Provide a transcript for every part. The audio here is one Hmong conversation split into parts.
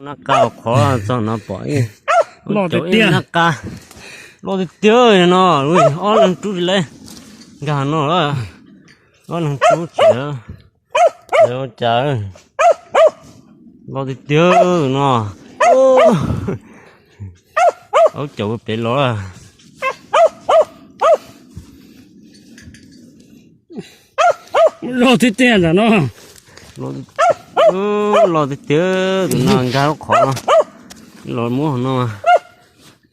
Nab qa qhov txog no pom ib, loj tiag tiag, nab qa loj tiag tiag no, ob leeg rub tsis lawm, nkag no, ob leeg rub tsis lawm, cas loj tiag tiag no, aub caum pem los. Loj tiag tiag ntawm no, loj tiag tiag, tus no nkag lub qhov no, los muab hauv no,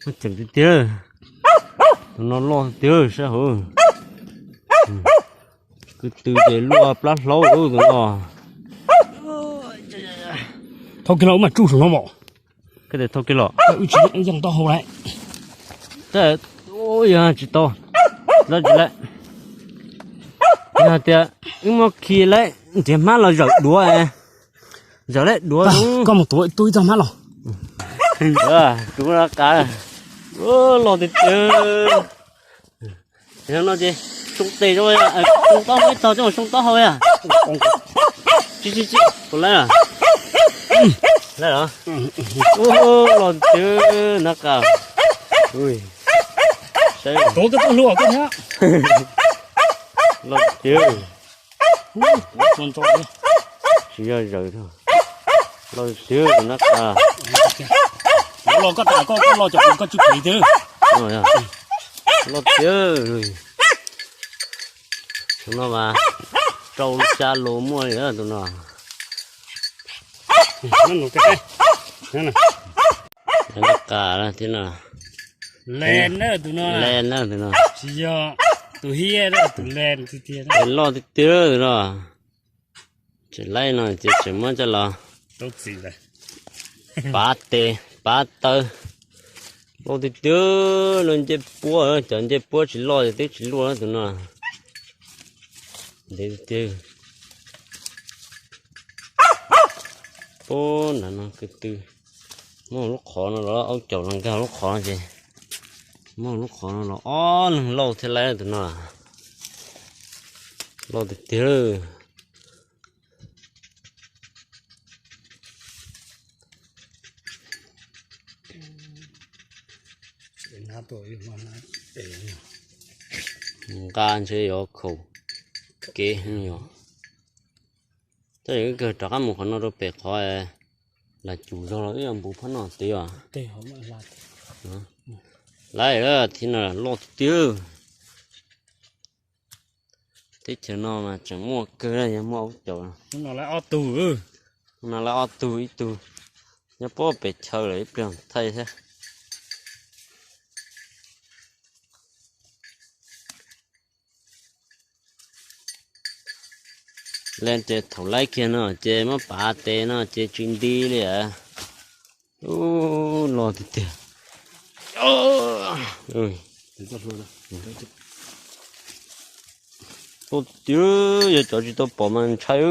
loj tiag tiag, tus no loj tiag sab hauv. Kwv tw ces luaj plab hlaub tus no. Thauj kiag los wb mam tsuj saum no mas. Koj tias thauj kiag los, wb tsis yeej taub hau lawm. Yog tsis tau, lawv tsis lawm. Yog tias wb muab khi lawm nrhiav hmab los zawm duav, zawm lawm duav. Koj mus tuav tuaj ib txoj hmab los. Rub qa, loj tiag tiag. Yog no ces soo tes, soo taub hau ib tog coj mus soo taub hau yom. Tsis tsis tsis, puas laib? Laib los? Loj tiag nab qa. Loj tiag. Tsis yog zaws, loj tiag nab qa. Los koj tas koj, koj los cov koj tsis pem twg. Loj tiag. Tus no mas rau xya lus muaj li tus no. Nab qa thiab no. Len na tus no, len na tus no. Tsis yog tus hiab, tus len tiag tiag. Loj tiag tiag tus no. Tseem laib no ces tseem muab coj los pav tes pav taw. Loj tiag tiag, loj ncej puab, cov ncej puab tsis loj ces twb tsis luaj tus no. Ntev tiag tiag. Puab nram no kwv tw. Muab lub qhov no los, aub caum los nkag lub qhov no ces muab lub qhov no los ob leeg lauj thiab laib tus no. Loj tiag tiag. Nqa ntshe yuav khaum kev heev yom. Tab sis wb kawg rov qab mus qhov no rau pem qhov lam cum zog los wb yuav npu phab no tiag os. Laib thiab no loj tiag tiag. Teb chaws no mas tseem muaj kawg, yog muaj aub caum. Hnub no lawv ob tug, hnub no lawv ob tug, ib tug nyob puag pem chaw lawm, ib pliag thaij thiab. Len ces thaum laib kiag no ces muab pav tes no ces tsis nti li. Ub, loj tiag tiag. Loj tiag, yog cov tsis tau pom mas ntshai.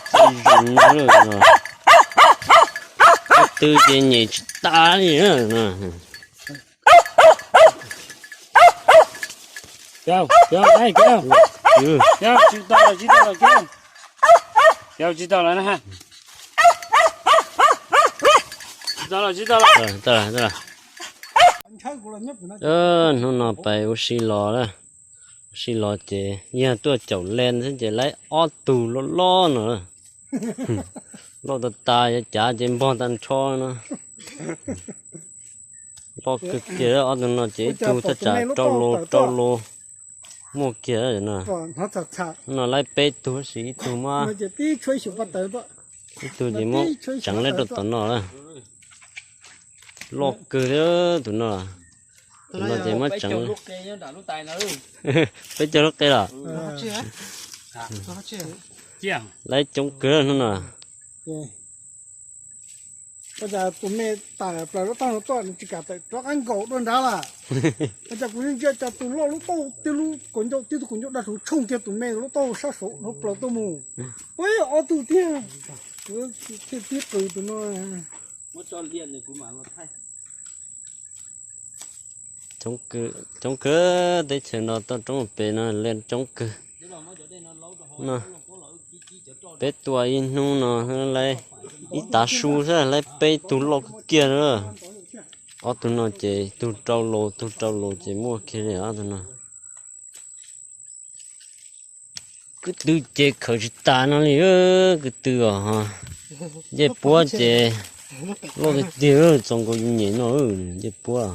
Txawj zoo lawm no. Ob tug ces nyem tsis tas li no. Tsis tau lawm, tsis tau lawm, tsis tau lawm na. Tsis tau lawm, tsis tau lawm. Hnub no pais ua si los, ua si los ces yog tuaj caum len xwb ces laib ob tug loj loj no. Loj tas tas, yuav cav ces npog tag nrho no. Loj kawg kiag, ob tug no ces ib tug thaj tsam rau lus rau lus muaj kiag no. No laib peb tug, tab sis ib tug muab, ib tug ces muab tseev lawm rau tom no lawm. Loj kawg thiab tus no. Tus no ces muab tseev. Peb caug lub qe los. Laib coob kawg hnub no. Ua cas tus me tawm plaws lub taub hau tuaj nws tsis kam tawm rov qab nkaus dua nrad lawm. Ua cas kuv ntsia cas tus loj lub taub hau tib lub kaus ncauj, tib tug kaus ncauj daj rhuv tshooj kiag tus me lub taub hau sab saud dhau plaws tuaj mus. Ua ob tug tiag. Kuv thiaj tib qws tus no. Muab tso liaj nws kuv mam los thaij. Coob kawg, teb chaws no toj roob pem no len coob kawg. No, peb tua ib hnub no lawv ib tav su xwb lawv peb tug loj kawg kiag na. Ob tug no ces tug rau los tug rau los ces muaj kiag li ob tug no. Kwv tw ces khawm tsis tas no li, kwv tw os. Ncej puab ces loj tiag tiag, txaus nkaus yus nyem no, ncej puab.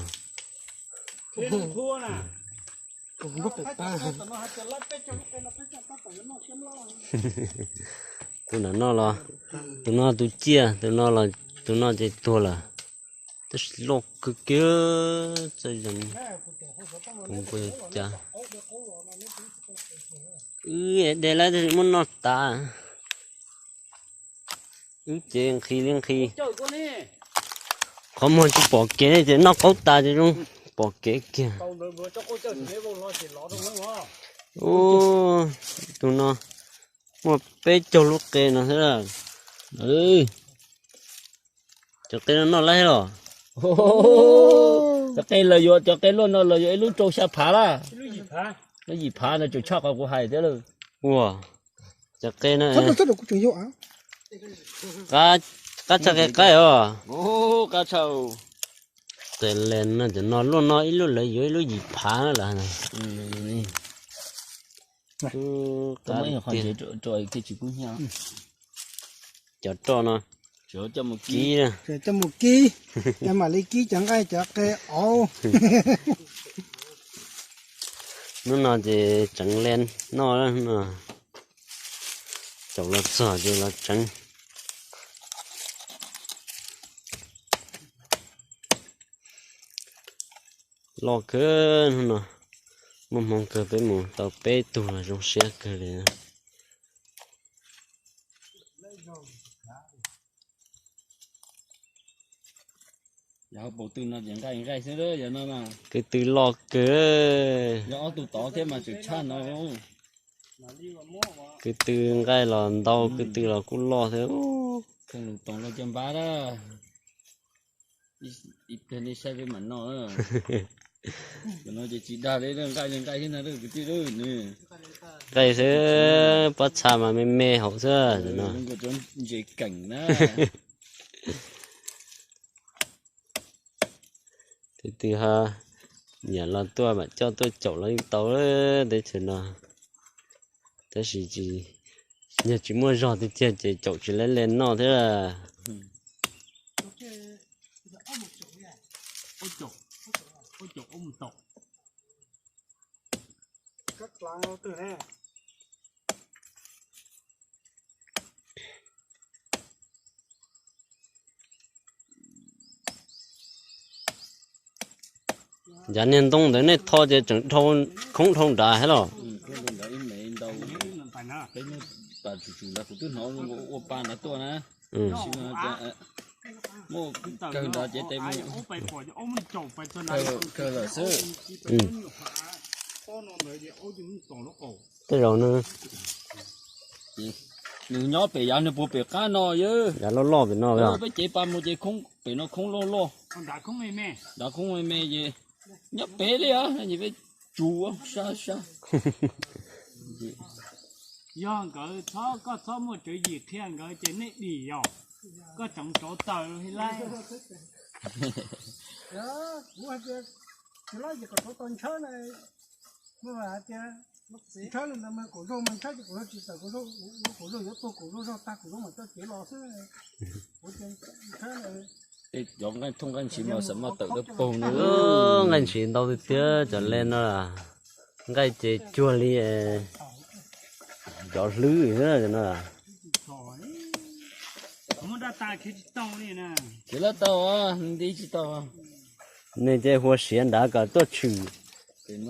Tus nram no los, tus no tus ciaj, tus no los, tus no ces tuag lawm. Tab sis loj kawg kiag, txawj zeeg, tus npua cas. Wb de lawm tab sis muab noj tas. Wb ces nqhis li nqhis. Qhov muag tsis pom kev ces noj qaub tas ces zoo pom kev kiag. Ub, tus no muaj peb caug lub qe no xwb. Cov qe no noj laib los? Cov qe lawv yuav, cov qe luaj no lawv yuav ib lub rau xya phav lawm. Lub yim phav no tseem tshaj qhov kuv hais thiab lawm. Ua, cov qe no qab tshaj qe qaib os. Qab tshaj. Qe len no cov no luaj no ib lub lawv yuav ib lub yim phav lawm. Cov roj no kib, coj mus kib, coj mam li kib cov nqaij cov qe auv. Hnub no ces tseev len noj, caum los txog ces los tseev. Loj kawg hnub no, muaj hmoo kawg peb mus tau peb tug los zoo siab kawg li. Yog hauv paus tw no ces nqaij nqaij xwb yog no. Kwv tw loj kawg. Yog ob tug tod thiab mas tseem tshaj no. Kwv tw nqaij los ntau, kwv tw los kuj loj thiab. Kheej lus toos los cov npab a. Ib pliag nej saib peb mam noj. Cov no ces tsis dag li, nqaij li nqaij thiab no kwv tij. Nqaij xwb, pob txha mas me me hauv xwb no. Ntses keem na. Tus twg ho nyiam los tuaj mam coj tuaj caum los yeej tau teb chaws no. Tab sis tsis, yog tsis muaj zog tiag tiag ces caum tsis laib li noj thiab. Yav niag ntoo ntawd nej tho ces tseem khoob dhau nrad thiab los? Kuv twb hnov ua pa nrad tuaj na. Muaj kawg nrad ces tes mus kawg lawm xwb. Tej zaum nws, nws nyob pem yav nws puag pem qab no yog. Yav loj loj pem no. Peb cev pa mus ces khoob pem no khoob loj loj. Nrad khoob me me ces nyob pem li os, ces peb tsuv sab sab. Yog nkawd txhob, koj txhob muaj tswv yim qhia nkawd ces nej dim yog koj tseem rauv taws li laib. Kuv hais tias, kuv los ces kom rauv taws ntshawb na, mas hais tias ntshawb li ntawd mas kaum zaug mas ntshawb ces kaum zaug tsis tawm, kaum zaug, kaum zaug yuav tuag, kaum zaug zog tag, kaum zaug mam coj cev los xwb. Kuv tias ntshawb na. Cov nqaij thooj nqaij ntshis mas xam maj tawm dawb paug no. Nqaij ntshis ntau tiag tiag cov le no. Nqaij ces cuag li cov hlwb xwb no. Khiav lawv tau, nti tsis tau. Nws ces hua siav nrad kom tuaj tshwm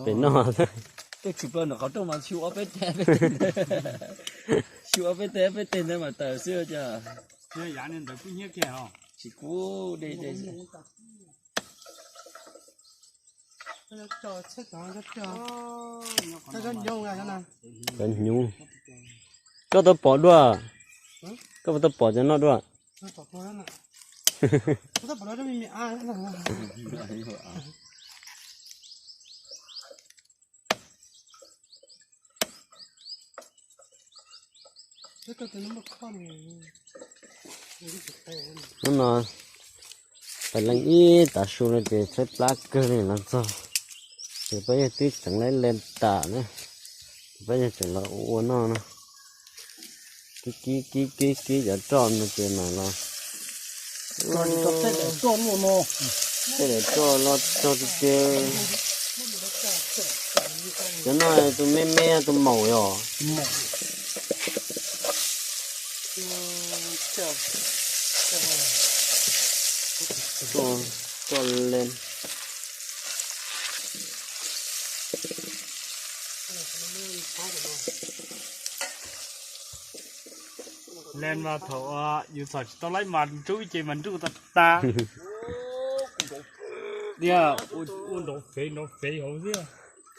pem no. Tuaj tshwm plaws ntawm qhov rooj mas xyu ob peb teg, xyu ob peb teg, peb teg ntawd mas tawm xwb cas. Tsis kub dej. Cov hnyuv. Koj tau pom dua? Koj puas tau pom cov no dua? Hnub no pais leej ib tav su no ces tshaib plab kawg li los txog, ces pab yawg twb tseem laib lees tas na, ces pab yawg tseem los ua noj no. Kib kib kib kib kib cov roj no ces mam los, tej daim roj los txog tiag tiag. Cov no tus me me tus maum yom. Roj lees. Lees mas thaum yus txhom tsis tau laib mas nrub ces mas nrub tas tas. Tiag, ua nrov fev nrov fev hauv xwb.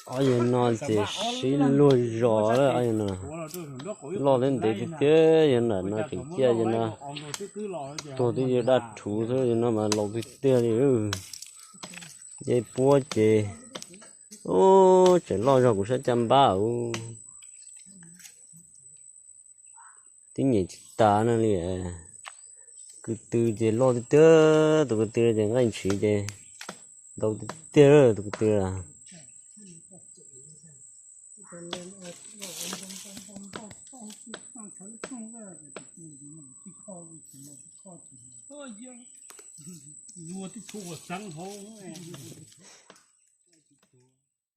Ob yawg no ces sib luag zos lawm, ob yawg no loj thiab ntev tiag tiag, yawg ntawm no tseem ciaj, yawg no tuag twb yog daj rhuv xwb, yawg no mas laus tiag tiag li. Yawg puab ces, ub, tseem loj zog kuv sab caj npab ub. Tib nyem tsis tas no li. Kwv tw ces loj tiag tiag, tus kwv tw ces nqaij ntshiv ces ntau tiag tiag tus kwv tw. Yuav tib txhua ua xeeb hauv.